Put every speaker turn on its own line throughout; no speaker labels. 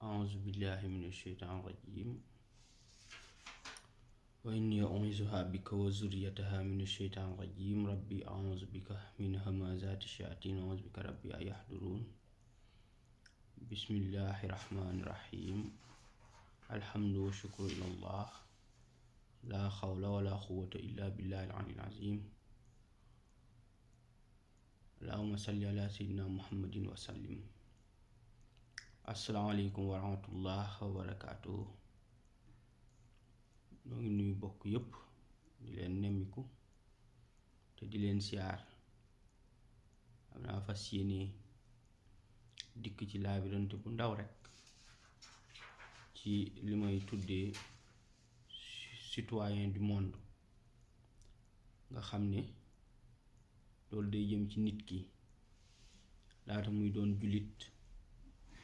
أعوذ بالله من الشيطان الرجيم وإني أعوذها بك وذريتها من الشيطان الرجيم ربي أعوذ بك من همزات الشياطين وأعوذ بك ربي أن يحضرون بسم الله الرحمن الرحيم الحمد والشكر إلى الله لا حول ولا قوة إلا بالله العلي العظيم اللهم صل على سيدنا محمد وسلم. asalaamaaleykum wa rahmatullah wa barakaatu. ñoo ngi nuyu bokk yépp di leen nemmiku te di leen siyaar. am naa fas yéene dikk ci laabirante bu ndaw rekk ci li may tuddee citoyen du monde nga xam ne loolu day jëm ci nit ki laata muy doon jullit,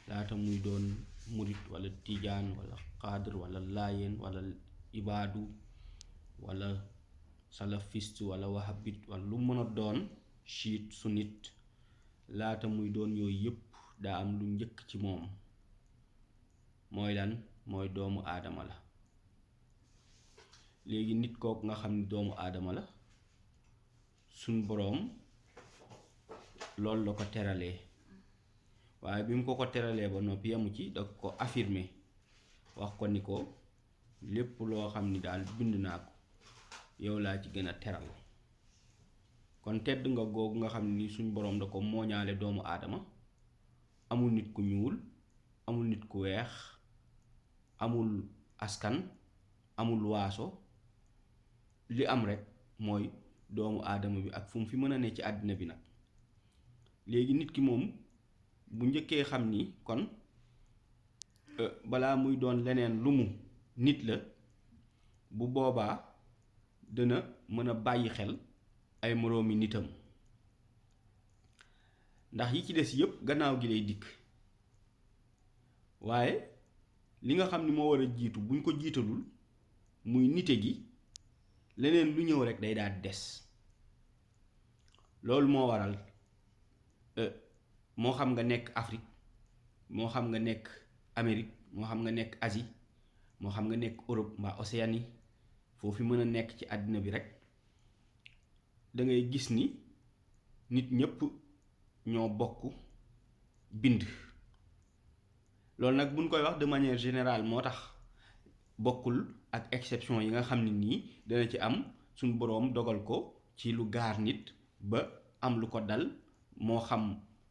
laata muy doon murit wala tijaan wala xaadir wala laayeen wala ibaadu wala salafiste wala wahabit wala lu mën a doon chiite sunnite, laata muy doon yooyu yëpp daa am lu njëkk ci moom. mooy lan? mooy doomu aadama la. léegi nit kooku nga xam ni doomu aadama la, suñ boroom loolu la ko teralee. waaye bi mu ko teralee ba noppi yamu ci da ko affirmé wax ko ni ko lépp loo xam ni daal bind naa ko yow laa ci gën a teral. kon tedd nga googu nga xam ni suñ boroom da ko mooñaale doomu aadama. amul nit ku ñuul, amul nit ku weex, amul askan, amul waaso. li am rekk mooy doomu aadama bi ak fu mu fi mën a ne ci àddina bi nag. léegi nit ki moom bu njëkkee xam ni kon balaa muy doon leneen lu mu nit la, bu boobaa dana mën a bàyyi xel ay moroomi nitam. ndax yi ci des yépp gannaaw gi lay dikk. waaye li nga xam ni moo war a jiitu buñ ko jiitalul muy nite gi, leneen lu ñëw rekk day daal des. loolu moo waral moo xam nga nekk Afrique, moo xam nga nekk Amérique, moo xam nga nekk Asie, moo xam nga nekk Europe mbaa Océanie, foofu mën a nekk ci àddina bi rekk da ngay gis ni nit ñépp ñoo bokk bind. loolu nag buñ koy wax de manière générale moo tax bokkul ak exception yi nga xam ne nii dana ci am suñ boroom dogal ko ci lu gaar nit ba am lu ko dal, moo xam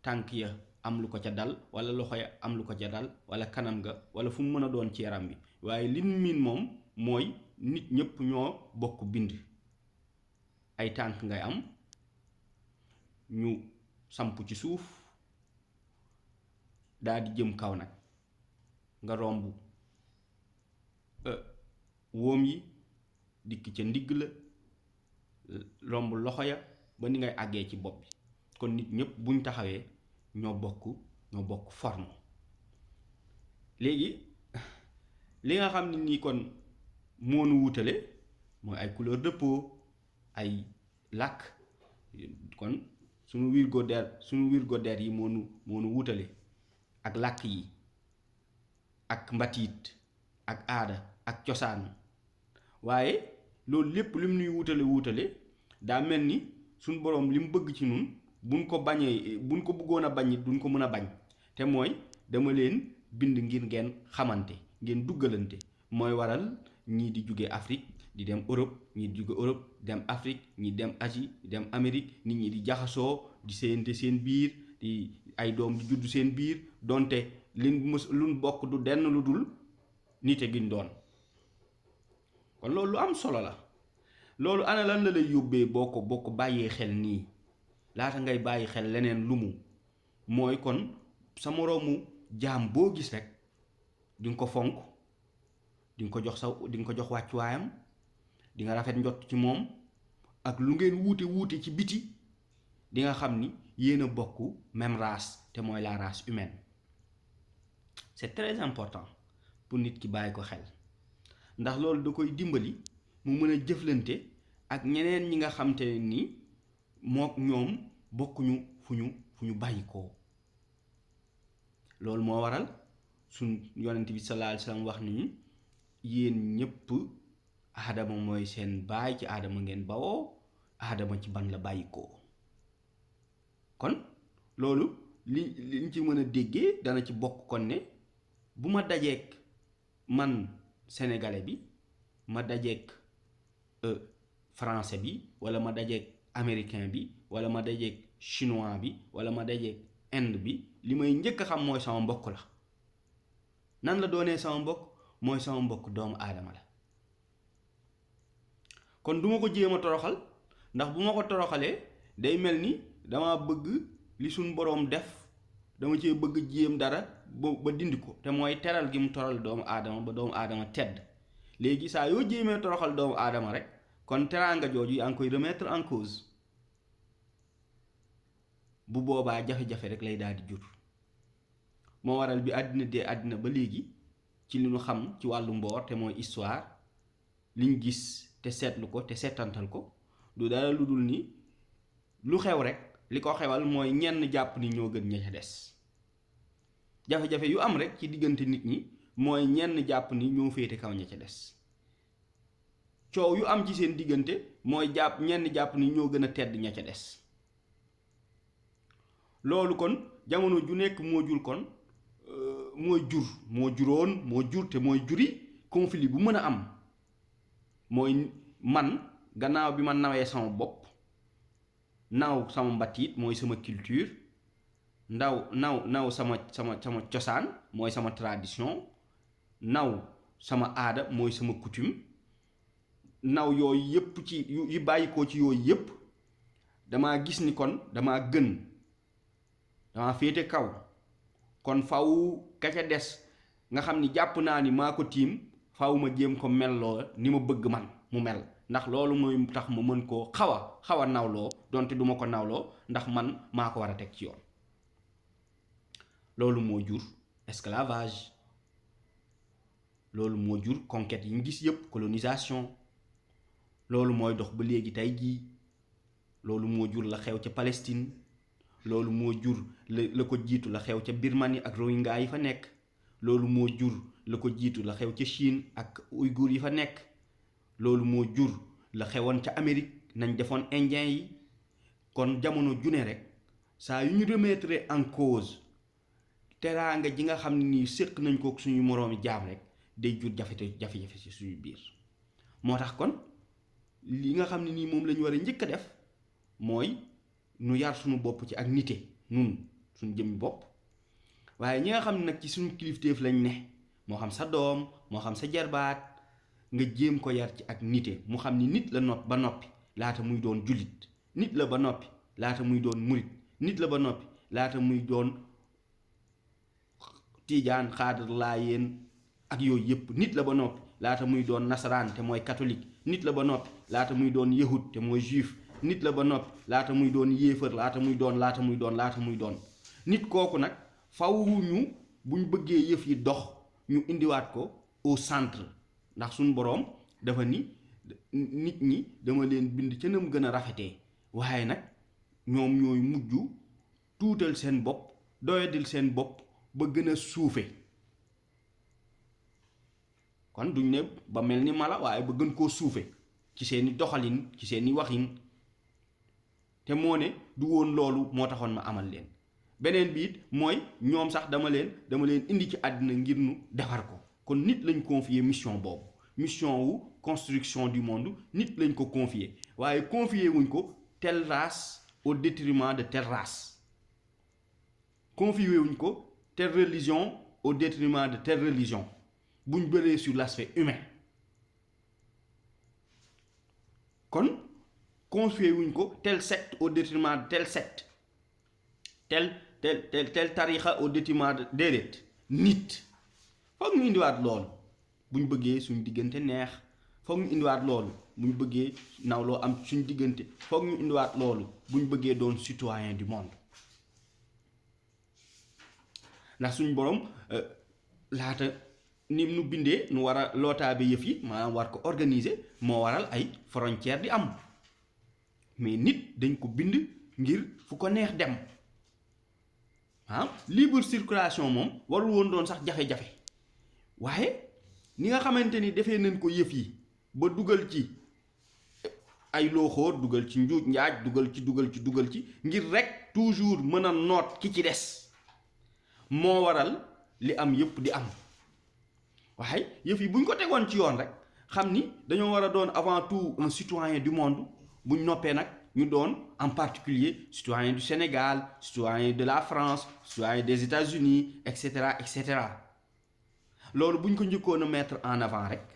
tànk ya am lu ko ca dal walla loxo ya am lu ko ca dal walla kanam ga walla fu mu mën a doon ci yaram bi. waaye li miin moom mooy nit ñépp ñoo bokk bind. ay tànk ngay am ñu samp ci suuf daldi jëm kaw nag, nga romb wóom yi dikk ca ndigg la, romb loxo ya ba ni ngay àggee ci bopp bi. kon nit ñépp buñ taxawee ñoo bokk forme. léegi li nga xam ne nii kon moo nu wutale mooy ay couleur de peau, ay làkk. kon suñu wirgo der yi moo nu wutale ak làkk yi, ak mbatiit, ak aada, ak cosaan. waaye loolu lépp lim nuy wutale daa mel ni suñ boroom lim bëgg ci nun buñ ko bëggoon a bañ it duñ ko mën a bañ. te mooy dama leen bind ngir ngeen xamante, ngeen duggalante. mooy waral ñii di jóge Afrique di dem Europe, ñii di jóge Europe dem Afrique, ñii dem Asie di dem Amérique. nit ñi di jaxasoo di séyante seen biir, di ay doom di juddu seen biir, donte luñ bokk du denn lu dul nite giñ doon. kon loolu lu am solo la. loolu ana lan la lay yóbbee boo ko bàyyee xel nii laata ngay bàyyi xel leneen lu mu mooy kon sa moroomu jaam boo gis rekk di nga ko fonk, di nga ko jox wàccuwaayam, di nga rafet njott ci moom. ak lu ngeen wuute ci biti di nga xam ni yéen a bokk même race, te mooy la race humaine. c'est très important pour nit ki bàyyi ko xel, ndax loolu da koy dimbali mu mën a jëflante ak ñeneen ñi nga xam te ne nii mook ñoom bokkuñu fu ñu bàyyi ko. loolu moo waral suñ yonent bi sallallahu alayhi wasallam wax ni yéen ñëpp aadama mooy seen baay, ci aadama ngeen bawoo, aadama ci ban la bàyyi ko. kon loolu liñ ci mën a déggee dana ci bokk kon ne bu ma dajeek man sénégalais bi, ma dajeek français bi, wala ma dajeek américain bi, wala ma dajeek chinois bi, wala ma dajeek inde bi, li may njëkk a xam mooy sama mbokk la. nan la doonee sama mbokk? mooy sama mbokk doomu aadama la. kon duma ko jéem a toroxal, ndax bu ma ko toroxalee day mel ni dama bëgg li suñ boroom def, dama cee bëgg jéem dara ba dindi ko, te mooy teral gi mu toral doomu aadama ba doomu aadama tedd. léegi saa yoo jéemee toroxal doomu aadama rek kon teraanga jooju yaa ngi koy remettre en cause. bu boobaa jafe-jafe rek lay daal di jur. moo waral bi àddina dee àddina ba léegi ci li ñu xam ci wàllu mboor te mooy histoire, liñ gis te seetlu ko te seetantal ko du dara lu dul ni lu xew rek li ko xewal mooy ñenn jàpp ni ñoo gën ña ca des. jafe-jafe yu am rek ci diggante nit ñi mooy ñenn jàpp ni ñoo féete kaw ña ca des. coow yu am ci seen diggante mooy ñenn jàpp ni ñoo gën a tedd ña ca des. loolu kon jamono ju nekk moo jur kon moo jur te mooy juri conflit bu mën a am. mooy man gannaaw bi ma nawee sama bopp, naw sama mbatiit mooy sama culture, naw sama cosaan mooy sama tradition, naw sama aada mooy sama coutume, naw yooyu yépp ci yu bàyyikoo ci yooyu yépp damaa gis ni kon damaa gën, damaa féete kaw. kon faw ka ca des nga xam ni jàpp naa ni maa ko tiim, faw ma jéem ko melloo ni ma bëgg man mu mel, ndax loolu mooy tax ma mën koo xaw a nawloo, donte duma ko nawloo ndax man maa ko war a teg ci yoon. loolu moo jur esclavage, loolu moo jur conquête yi ñu gis yépp, colonisation. loolu mooy dox ba léegi tey jii. loolu moo jur la xew ca Palestine, loolu moo jur la ko jiitu la xew ca Birmanie ak Rohingya yi fa nekk, loolu moo jur la ko jiitu la xew ca Chine ak Ouïghour yi fa nekk, loolu moo jur la xewoon ca Amérique nañ defoon indien yi. kon jamono june rek saa yu ñu remettre en cause teraanga ji nga xam ne nii séq nañ ko suñu moroomi jaam rek day jur jafe-jafe ci suñu biir. moo tax kon li nga xam ne nii moom la ñu war a njëkk a def mooy nu yar suñu bopp ci ak nite, nun suñu jëmmi bopp. waaye ñi nga xam ne nag ci suñu kilifteef lañ ne, moo xam sa doom, moo xam sa jarbaat, nga jéem ko yar ci ak nite, mu xam ni nit la ba noppi laata muy doon jullit, nit la ba noppi laata muy doon murit, nit la ba noppi laata muy doon tiijaan, xaadir, laayeen ak yooyu yépp, nit la ba noppi laata muy doon nasaraan te mooy catholique, nit la ba noppi laata muy doon yahud te mooy juif, nit la ba noppi laata muy doon yéefar, laata muy doon nit. kooku nag faw ñu buñ bëggee yëf yi dox ñu indiwaat ko au centre, ndax suñu boroom dafa ni nit ñi dama leen bind ca nam gën a rafetee, waaye nag ñoom ñooy mujj tuutal seen bopp, doyadil seen bopp ba gën a suufe. kon duñ ne ba mel ni mala, waaye ba gën koo suufe ci seeni doxalin, ci seeni waxin. te moo ne du woon loolu moo taxoon ma amal leen. beneen bi it mooy ñoom sax dama leen indi ci àddina ngir nu defar ko. kon nit lañ confier mission boobu, mission wu construction du monde, nit lañ ko confier, waaye confier wuñ ko telle race au détriment de telle race, confier wuñ ko telle religion au détriment de telle religion, buñ bëree sur l'aspect humain. kon confier wuñ ko telle secte au détriment de telle secte, tel tarixa au détriment de déedéet, nit. foog ñu indiwaat loolu buñ bëggee suñ diggante neex, foog ñu indiwaat loolu buñ bëggee nawloo am suñ diggante, foog ñu indiwaat loolu buñ bëggee doon citoyen du monde. ndax suñ borom laata ni nu bindee nu war a lootaabe yëf yi, maanaam war ko organiser, moo waral ay frontière di am. mais nit dañ ko bind ngir fu ko neex dem, libre circulation moom warul woon doon sax jafe-jafe waaye ni nga xamante ni defee nañ ko yëf yi ba dugal ci ay looxoor dugal ci njuuj njaaj dugal ci ngir rek toujours mën a noot ki ci des moo waral li am yëpp di am waaye yëf yi buñ ko tegoon ci yoon rek xam ni dañoo war a doon avant tout un citoyen du monde buñ noppee nag ñu doon en particulier citoyen du Sénégal citoyen de la France citoyen des États-Unis et cetera loolu buñ ko njëkkoon a mettre en avant rek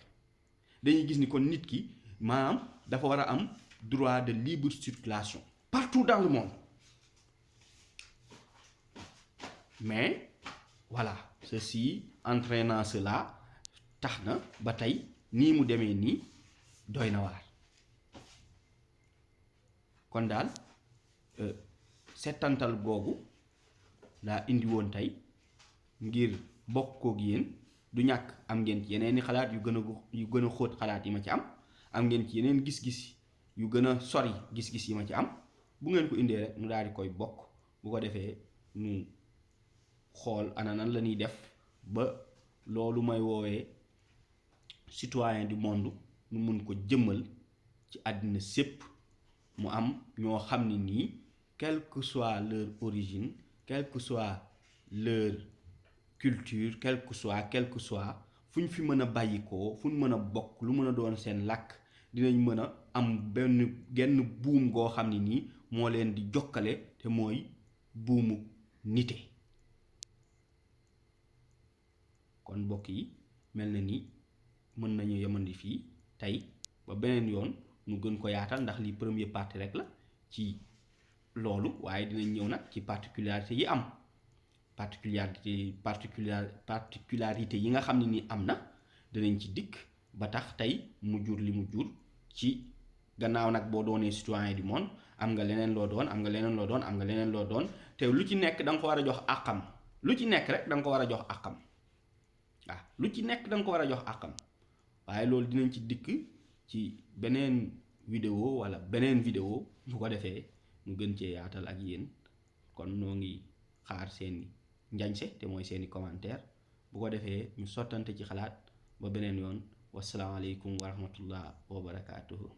dañuy gis ni kon nit ki maanaam dafa war a am droit de libre circulation partout dans le monde mais voilà ceci entraînant cela tax na ba tey nii mu demee nii doy na waar kon daal settantal googu laa indi woon tey ngir bokk koog yéen du ñàkk am ngeen ci yeneen i xalaat yu gën a xóot xalaat yi ma ci am ngeen ci yeneen gis-gis yu gën a sori gis-gis yi ma ci am bu ngeen ko indee rek nu daal di koy bokk bu ko defee nu xool ana nan la ñuy def ba loolu may woowee citoyen du monde nu mun ko jëmmal ci àddina sépp mu am ñoo xam ne nii quelle que soit leur origine quelle que soit leur culture quel que soit fu ñu fi mën a bàyyikoo fu ñu mën a bokk lu mën a doon seen làkk dinañ mën a am genn buum goo xam ne nii moo leen di jokkale te mooy buumu nite kon mbokk yi mel na ni mën nañu yemandi fii tey ba beneen yoon nu gën ko yaatal ndax lii première partie rek la ci loolu waaye dinañ ñëw nag ci particularité yi am particularité yi nga xam ne ni am na dinañ ci dikk ba tax tey mu jur li mu jur ci gannaaw nag boo doonee citoyen du monde am nga leneen loo doon te lu ci nekk da nga ko war a jox àqam lu ci nekk rek da nga ko war a jox àqam waaw lu ci nekk da nga ko war a jox àqam waaye loolu dinañ ci dikk ci beneen vidéo wala beneen vidéo bu ko defee ñu gën cee yaatal ak yéen kon noo ngi xaar seeni njañse te mooy seeni commentaire bu ko defee ñu sottante ci xalaat ba beneen yoon wasalaamaaleykum wa rahmatullah wa barakaatuhu